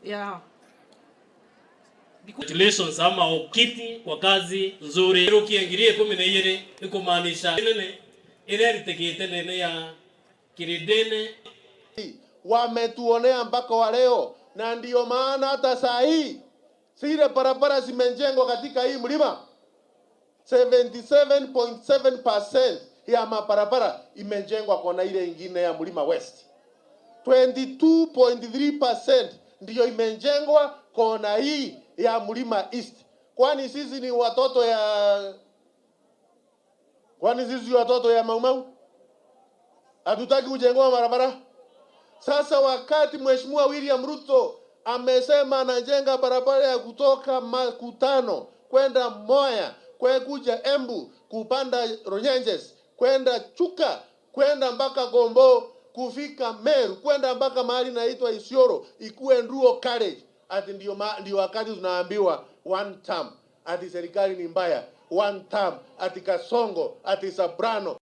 Yeah. Congratulations ama Okiti kwa kazi nzuri rukiengirie 12 ikumaanisha nene ire ritekete nene ya Kirindini. Wametuonea mpaka wa leo, na ndiyo maana hata saa hii zile barabara zimejengwa katika hii mlima 77.7% ya mabarabara imejengwa kona ile ingine ya mlima West. 22.3% ndiyo imejengwa kona hii ya mlima East. Kwani sisi ni watoto ya kwani sisi watoto ya Maumau? Hatutaki kujengwa barabara? Sasa wakati Mheshimiwa William Ruto amesema anajenga barabara ya kutoka Makutano kwenda Moya, kuja Embu, kupanda Runyenjes, kwenda Chuka, kwenda mpaka Gombo, kufika Meru, kwenda mpaka mahali naitwa Isiolo, ikuwe Nduo College. Ati ndio, ndio wakati tunaambiwa one term, ati serikali ni mbaya, one term, ati Kasongo, ati Soprano.